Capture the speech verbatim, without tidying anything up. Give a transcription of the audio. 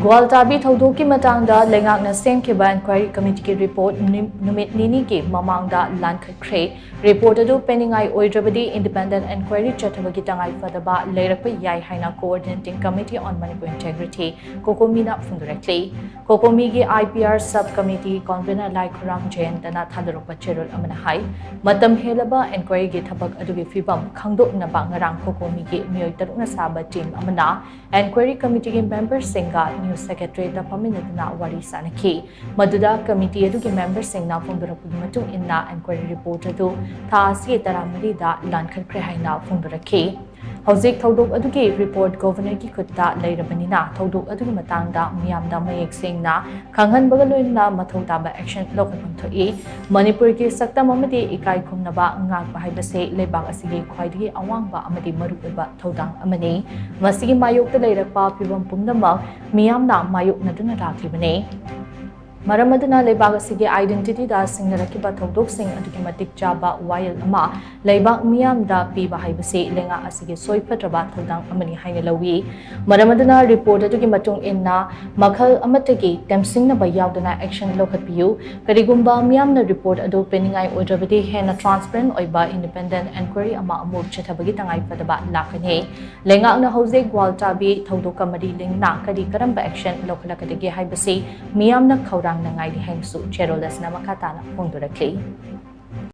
ꯒ꯭ꯋꯥꯜꯇꯥꯕꯤ ꯊꯧꯗꯣꯛꯀꯤ ꯃꯇꯥꯡꯗ ꯂꯩꯉꯥꯛꯅ ꯁꯦꯝꯈꯤꯕ ꯏꯟꯀ꯭ꯋꯥꯏꯔꯤ ꯀꯃꯤꯇꯤꯒꯤ ꯔꯤꯄꯣꯔꯠ ꯅꯨꯃꯤꯠ ꯅꯤꯅꯤꯒꯤ ꯃꯃꯥꯡꯗ ꯂꯥꯟꯈꯠꯈ꯭ꯔꯦ꯫ ꯔꯤꯄꯣꯔꯠ ꯑꯗꯨ ꯄꯦꯟꯅꯤꯡꯉꯥꯏ ꯑꯣꯏꯗ꯭ꯔꯕꯗꯤ ꯏꯟꯗꯤꯄꯦꯟꯗꯦꯟ ꯏꯟꯀ꯭ꯋꯥꯏꯔꯤ ꯆꯠꯊꯕꯒꯤ ꯇꯉꯥꯏꯐꯗꯕ ꯂꯩꯔꯛꯄ ꯌꯥꯏ ꯍꯥꯏꯅ Coordinating Committee on Manipur Integrity, ꯀꯣꯀꯣꯃꯤꯅ ꯐꯣꯡꯗꯣꯔꯛꯂꯤ꯫ ꯀꯣꯀꯣꯃꯤꯒꯤ IPR sub committee convener ꯂꯥꯏꯈꯨꯔꯥꯝ ꯖꯌꯟꯇꯅ ꯊꯥꯗꯣꯔꯛꯄ ꯆꯦꯔꯣꯜ ꯑꯃꯅ ꯍꯥꯏ, ꯃꯇꯝ ꯍꯦꯜꯂꯕ ꯏꯟꯀ꯭ꯋꯥꯏꯔꯤꯒꯤ ꯊꯕꯛ ꯑꯗꯨꯒꯤ ꯐꯤꯕꯝ ꯈꯪꯗꯣꯛꯅꯕ ꯉꯔꯥꯡ ꯀꯣꯀꯣꯃꯤꯒꯤ ꯃꯤꯑꯣꯏ ꯇꯔꯨꯛꯅ ꯁꯥꯕ ꯇꯤꯝ ꯑꯃꯅ ꯏꯟꯀ꯭ꯋꯥꯏꯔꯤ ꯀꯃꯤꯇꯤꯒꯤ ꯃꯦꯝꯕꯔꯁꯤꯡꯒ ꯅ꯭ꯌꯨꯁ ꯁꯦꯀ꯭ꯔꯦꯇꯔꯤꯌꯦꯠꯇ ꯐꯝꯃꯤꯟꯅꯗꯨꯅ ꯋꯥꯔꯤ ꯁꯥꯅꯈꯤ꯫ ꯃꯗꯨꯗ ꯀꯃꯤꯇꯤ ꯑꯗꯨꯒꯤ ꯃꯦꯝꯕꯔꯁꯤꯡꯅ ꯐꯣꯡꯗꯣꯔꯛꯄꯒꯤ ꯃꯇꯨꯡ ꯏꯟꯅ ꯏꯟꯀ꯭ꯋꯥꯏꯔꯤ ꯔꯤꯄꯣꯔꯠ ꯑꯗꯨ ꯊꯥ ꯑꯁꯤꯒꯤ ꯇꯔꯥꯃꯔꯤꯗ ꯂꯥꯟꯈꯠꯈ꯭ꯔꯦ ꯍꯥꯏꯅ ꯐꯣꯡꯗꯣꯔꯛꯈꯤ꯫ ꯍꯧꯖꯤꯛ ꯊꯧꯗꯣꯛ ꯑꯗꯨꯒꯤ ꯔꯤꯄꯣꯔꯠ ꯒꯣꯚꯔꯅꯔꯒꯤ ꯈꯨꯠꯇ ꯂꯩꯔꯕꯅꯤꯅ ꯊꯧꯗꯣꯛ ꯑꯗꯨꯒꯤ ꯃꯇꯥꯡꯗ ꯃꯤꯌꯥꯝꯗ ꯃꯌꯦꯛ ꯁꯦꯡꯅ ꯈꯪꯍꯟꯕꯒ ꯂꯣꯏꯅꯅ ꯃꯊꯧ ꯇꯥꯕ ꯑꯦꯛꯁꯟ ꯂꯧꯈꯠꯐꯝ ꯊꯣꯛꯏ꯫ ꯃꯅꯤꯄꯨꯔꯒꯤ ꯁꯛꯇꯝ ꯑꯃꯗꯤ ꯏꯀꯥꯏ ꯈꯨꯝꯅꯕ ꯉꯥꯛꯄ ꯍꯥꯏꯕꯁꯤ ꯂꯩꯕꯥꯛ ꯑꯁꯤꯒꯤ ꯈ꯭ꯋꯥꯏꯗꯒꯤ ꯑꯋꯥꯡꯕ ꯑꯃꯗꯤ ꯃꯔꯨꯑꯣꯏꯕ ꯊꯧꯗꯥꯡ ꯑꯃꯅꯤ꯫ ꯃꯁꯤꯒꯤ ꯃꯥꯌꯣꯛꯇ ꯂꯩꯔꯛꯄ ꯐꯤꯚꯝ ꯄꯨꯝꯅꯃꯛ ꯃꯤꯌꯥꯝꯅ ꯃꯥꯌꯣꯛꯅꯗꯨꯅ ꯂꯥꯛꯂꯤꯕꯅꯤ꯫ ꯃꯔꯝ ꯑꯗꯨꯅ ꯂꯩꯕꯥꯛ ꯑꯁꯤꯒꯤ identityꯗ ꯁꯤꯡꯅꯔꯛꯈꯤꯕ ꯊꯧꯗꯣꯛꯁꯤꯡ ꯑꯗꯨꯒꯤ ꯃꯇꯤꯛ ꯆꯥꯕ ꯋꯥꯌꯦꯜ ꯑꯃ ꯂꯩꯕꯥꯛ ꯃꯤꯌꯥꯝꯗ ꯄꯤꯕ ꯍꯥꯏꯕꯁꯤ ꯂꯩꯉꯥꯛ ꯑꯁꯤꯒꯤ ꯁꯣꯏ ꯐꯠꯇ꯭ꯔꯕ ꯊꯧꯗꯥꯡ ꯑꯃꯅꯤ ꯍꯥꯏꯅ ꯂꯧꯏ꯫ ꯃꯔꯝ ꯑꯗꯨꯅ ꯔꯤꯄꯣꯔꯠ ꯑꯗꯨꯒꯤ ꯃꯇꯨꯡ ꯏꯟꯅ ꯃꯈꯜ ꯑꯃꯠꯇꯒꯤ ꯇꯦꯝꯁꯤꯡꯅꯕ ꯌꯥꯎꯗꯅ ꯑꯦꯛꯁꯟ ꯂꯧꯈꯠꯄꯤꯌꯨ꯫ ꯀꯔꯤꯒꯨꯝꯕ ꯃꯤꯌꯥꯝꯅ ꯔꯤꯄꯣꯔꯠ ꯑꯗꯨ ꯄꯦꯟꯅꯤꯡꯉꯥꯏ ꯑꯣꯏꯗ꯭ꯔꯕꯗꯤ ꯍꯦꯟꯅ transparent ꯑꯣꯏꯕ independent inquiry ꯑꯃ ꯑꯃꯨꯛ ꯆꯠꯊꯕꯒꯤ ꯇꯉꯥꯏꯐꯗꯕ ꯂꯥꯛꯀꯅꯤ꯫ ꯂꯩꯉꯥꯛꯅ ꯍꯧꯖꯤꯛ ꯒ꯭ꯋꯥꯜꯇꯥꯕꯤ ꯊꯧꯗꯣꯛꯀ ꯃꯔꯤ ꯂꯩꯅꯅ ꯀꯔꯤ ꯀꯔꯝꯕ ꯑꯦꯛꯁꯟ ꯂꯧꯈꯠꯂꯛꯀꯗꯒꯦ ꯍꯥꯏꯕꯁꯤ ꯃꯤꯌꯥꯝꯅ ꯈꯧꯔꯥꯡꯅ ꯉꯥꯏꯔꯤ ꯍꯥꯏꯅꯁꯨ ꯆꯦꯔꯣꯜ ꯑꯁꯤꯅ ꯃꯈꯥ ꯇꯥꯅ ꯐꯣꯡꯗꯣꯔꯛꯂꯤ꯫